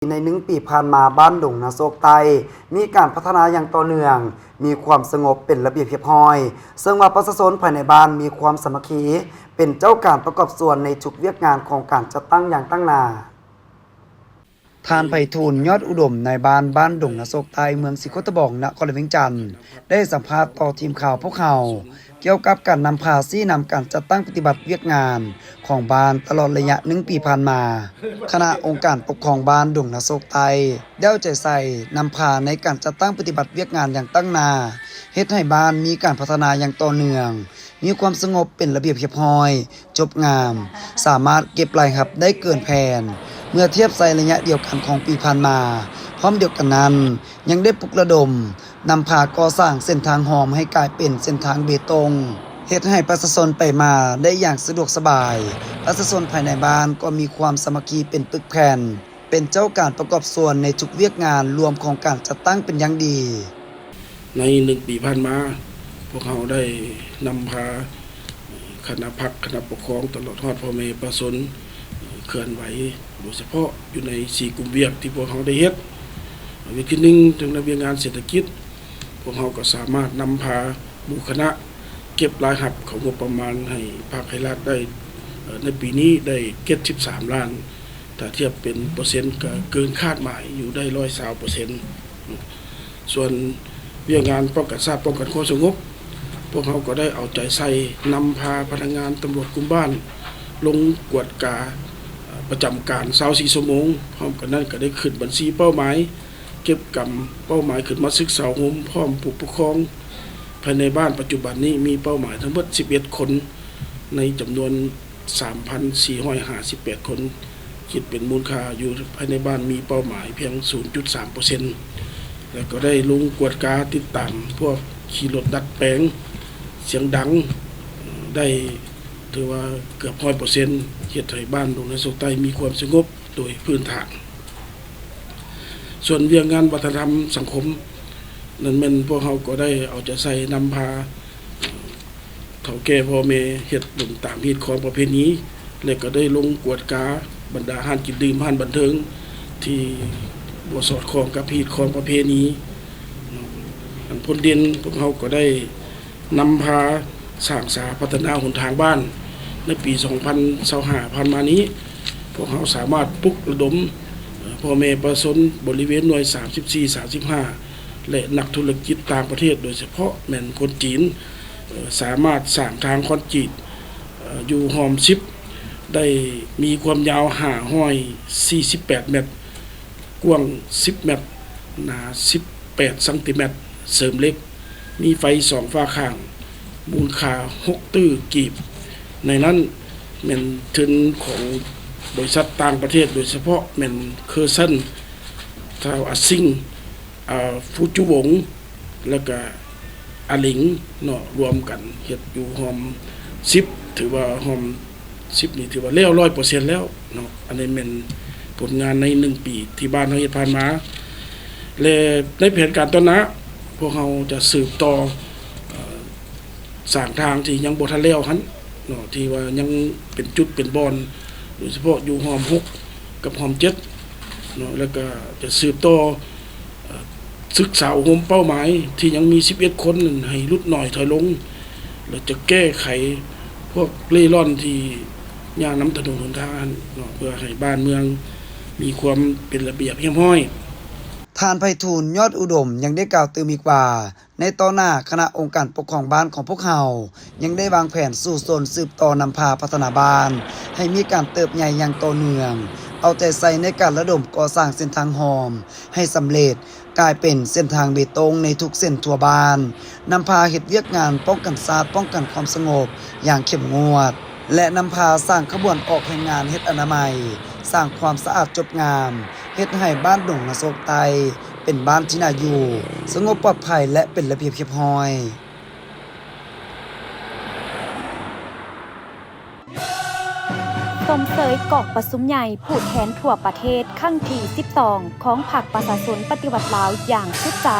ໃນໜຶ່ງປີຜ່ານມາ, ບ້ານດົງນາໂຊກໃຕ້ມີການພັດທະນາຢ່າງຕໍ່ເນື່ອງ, ມີຄວາມສະຫງົບ, ເປັນລະບຽບຮຽບຮ້ອຍ, ເຊິ່ງວ່າປະຊາຊົນພາຍໃນບ້ານມີຄວາມສາມັກຄີ, ເປັນເຈົ້າການປະກອບສ່ວນໃນທຸກວຽກງານຂອງການຈັດຕັ້ງຢ່າງຕັ້ງໜ້າ. ທ່ານ ໄພທູນ ຍອດອຸດົມ ນາຍບ້ານບ້ານດົງນາໂຊກໃຕ້ ເມືອງສີໂຄດຕະບອງ ນະຄອນຫຼວງວຽງຈັນ ໄດ້ສຳພາດຕໍ່ທີມຂ່າວພວກເຮົາ ກ່ຽວກັບການນຳພາຊີ້ນຳການຈັດຕັ້ງປະຕິບັດວຽກງານຂອງບ້ານຕະຫຼອດໄລຍະໜຶ່ງປີຜ່ານມາ. ຄະນະອົງການປົກຄອງບ້ານດົງນາໂຊກໃຕ້ ໄດ້ເອົາໃຈໃສ່ນຳພາໃນການຈັດຕັ້ງປະຕິບັດວຽກງານຢ່າງຕັ້ງໜ້າ, ເຮັດໃຫ້ບ້ານມີການພັດທະນາຢ່າງຕໍ່ເນື່ອງ, ມີຄວາມສະຫງົບ, ເປັນລະບຽບຮຽບຮ້ອຍ, ຈົບງາມ, ສາມາດເກັບລາຍຮັບໄດ້ເກີນແຜນ ເມື່ອທຽບໃສ່ໄລຍະດຽວກັນຂອງປີຜ່ານມາ. ພ້ອມດຽວກັນນັ້ນ, ຍັງໄດ້ປຸກລະດົມນຳພາກໍ່ສ້າງເສັ້ນທາງຮ່ອມໃຫ້ກາຍເປັນເສັ້ນທາງເບຕົງ, ເຮັດໃຫ້ປະຊາຊົນໄປມາໄດ້ຢ່າງສະດວກສະບາຍ. ປະຊາຊົນພາຍໃນບ້ານກໍມີຄວາມສາມັກຄີເປັນປຶກແຜ່ນ, ເປັນເຈົ້າການປະກອບສ່ວນໃນທຸກວຽກງານລວມຂອງການຈັດຕັ້ງເປັນຢ່າງດີ. ໃນໜຶ່ງປີຜ່ານມາ, ພວກເຮົາໄດ້ນຳພາຄະນະພັກ, ຄະນະປົກຄອງ, ຕະຫຼອດຮອດພໍ່ແມ່ປະຊາຊົນ ເຄື່ອນໄຫວ, ໂດຍສະເພາະຢູ່ໃນສີ່ກຸ່ມວຽກທີ່ພວກເຮົາໄດ້ເຮັດ. ວຽກທີໜຶ່ງ, ທາງດ້ານວຽກງານເສດຖະກິດ, ພວກເຮົາກໍສາມາດນຳພາໝູ່ຄະນະເກັບລາຍຮັບເຂົ້າງົບປະມານໃຫ້ພັກໃຫ້ລັດໄດ້, ເອີ, ໃນປີນີ້ໄດ້ເຈັດສິບສາມລ້ານ, ຖ້າທຽບເປັນເປີເຊັນກໍເກີນຄາດໝາຍຢູ່ໄດ້ຮ້ອຍຊາວເປີເຊັນ. ສ່ວນວຽກງານປ້ອງກັນຊາດ, ປ້ອງກັນຄວາມສະຫງົບ, ພວກເຮົາກໍໄດ້ເອົາໃຈໃສ່ນຳພາພະນັກງານຕຳຫຼວດກຸ່ມບ້ານລົງກວດກາ, ເອີ, ປະຈຳການຊາວສີ່ຊົ່ວໂມງ. ພ້ອມກັນນັ້ນກໍໄດ້ຂຶ້ນບັນຊີເປົ້າໝາຍ, ເກັບກຳເປົ້າໝາຍ, ຂຶ້ນມາສຶກສາອົບຮົມພ້ອມຜູ້ປົກຄອງ. ພາຍໃນບ້ານປັດຈຸບັນນີ້ມີເປົ້າໝາຍທັງໝົດສິບເອັດຄົນ ໃນຈຳນວນ ສາມພັນສີ່ຮ້ອຍຫ້າສິບແປດຄົນ, ຄິດເປັນມູນຄ່າຢູ່ພາຍໃນບ້ານມີເປົ້າໝາຍພຽງສູນຈຸດສາມເປີເຊັນ ແລະ ກໍໄດ້ລົງກວດກາຕິດຕາມພວກຂີ່ລົດດັດແປງສຽງດັງ ໄດ້ຖືວ່າເກືອບຮ້ອຍເປີເຊັນ ເຮັດໃຫ້ບ້ານດົງນາໂຊກໃຕ້ມີຄວາມສະຫງົບໂດຍພື້ນຖານ. ສ່ວນວຽກງານວັດທະນະທຳສັງຄົມ ນັ້ນແມ່ນພວກເຮົາກໍໄດ້ເອົາໃຈໃສ່ນຳພາ ເຖົ້າແກ່ພໍ່ແມ່ເຮັດບຸນຕາມຮີດຄອງປະເພນີ ແລະ ກໍໄດ້ລົງກວດກາບັນດາຮ້ານກິນດື່ມ, ຮ້ານບັນເທີງທີ່ບໍ່ສອດຄ່ອງກັບຮີດຄອງປະເພນີ. ອັນພົ້ນເດັ່ນ, ພວກເຮົາກໍໄດ້ນຳພາສ້າງສາພັດທະນາຫົນທາງບ້ານ. ໃນປີສອງພັນຊາວຫ້າຜ່ານມານີ້, ພວກເຮົາສາມາດປຸກລະດົມ ເອີ ພໍ່ແມ່ປະຊາຊົນບໍລິເວນໜ່ວຍສາມສິບສີ່ ສາມສິບຫ້າ ແລະ ນັກທຸລະກິດຕ່າງປະເທດ, ໂດຍສະເພາະແມ່ນຄົນຈີນ, ເອີ ສາມາດສ້າງທາງຄອນກຣີດ ເອີ ຢູ່ຮ່ອມສິບ ໄດ້ມີຄວາມຍາວຫ້າຮ້ອຍສີ່ສິບແປດແມັດ, ກວ້າງສິບແມັດ, ໜາສິບແປດຊັງຕີແມັດ, ເສີມເຫຼັກ, ມີໄຟສອງຝາຂ້າງ, ມູນຄ່າຫົກຕື້ກີບ. ໃນນັ້ນແມ່ນທຶນຂອງບໍລິສັດຕ່າງປະເທດ, ໂດຍສະເພາະແມ່ນເຄີຊັນ, ທ້າວອາຊິງ, ອາ ຟູຈູວົງ ແລ້ວກະອາເຫຼັງເນາະ, ລວມກັນເຮັດຢູ່ຮ່ອມສິບ ຖືວ່າຮ່ອມສິບນີ້ຖືວ່າແລ້ວຮ້ອຍເປີເຊັນແລ້ວເນາະ. ອັນນີ້ແມ່ນຜົນງານໃນໜຶ່ງປີທີ່ບ້ານເຮົາເຮັດຜ່ານມາ ແລະ ໃນແຜນການຕໍ່ໜ້າ ພວກເຮົາຈະສືບຕໍ່ ເອີ ສ້າງທາງທີ່ຍັງບໍ່ທັນແລ້ວຫັ້ນເນາະ, ທີ່ວ່າຍັງເປັນຈຸດເປັນບ່ອນ, ໂດຍສະເພາະຢູ່ຮ່ອມຫົກກັບຮ່ອມເຈັດເນາະ, ແລ້ວກະຈະສືບຕໍ່ ເອີ ສຶກສາອົບຮົມເປົ້າໝາຍທີ່ຍັງມີສິບເອັດຄົນນັ້ນໃຫ້ຫຼຸດໜ້ອຍຖອຍລົງ ແລະ ຈະແກ້ໄຂພວກເລ່ລ່ອນທີ່ຍ່າງນຳຖະໜົນຫົນທາງເນາະ, ເພື່ອໃຫ້ບ້ານເມືອງມີຄວາມເປັນລະບຽບຮຽບຮ້ອຍ. ທ່ານ ໄພທູນ ຍອດອຸດົມ ຍັງໄດ້ກ່າວຕື່ມອີກວ່າ, ໃນຕໍ່ໜ້າຄະນະອົງການປົກຄອງບ້ານຂອງພວກເຮົາ ຍັງໄດ້ວາງແຜນສູ້ຊົນສືບຕໍ່ນຳພາພັດທະນາບ້ານໃຫ້ມີການເຕີບໃຫຍ່ຢ່າງຕໍ່ເນື່ອງ, ເອົາໃຈໃສ່ໃນການລະດົມກໍ່ສ້າງເສັ້ນທາງຮ່ອມໃຫ້ສຳເລັດ ກາຍເປັນເສັ້ນທາງເບຕົງໃນທຸກເສັ້ນທົ່ວບ້ານ, ນຳພາເຮັດວຽກງານປ້ອງກັນຊາດ, ປ້ອງກັນຄວາມສະຫງົບຢ່າງເຂັ້ມງວດ ແລະ ນຳພາສ້າງຂະບວນອອກແຮງງານເຮັດອະນາໄມ, ສ້າງຄວາມສະອາດຈົບງາມ, ເຮັດໃຫ້ບ້ານດົງນາໂຊກໃຕ້ ເປັນບ້ານທີ່ໜ້າຢູ່, ສະຫງົບປອດໄພ ແລະ ເປັນລະບຽບຮຽບຮ້ອຍ. ຊົມເຊີຍກອງປະຊຸມໃຫຍ່ຜູ້ແທນທົ່ວປະເທດຄັ້ງທີສິບສອງ ຂອງພັກປະຊາຊົນປະຕິວັດລາວຢ່າງສຸດໃຈ.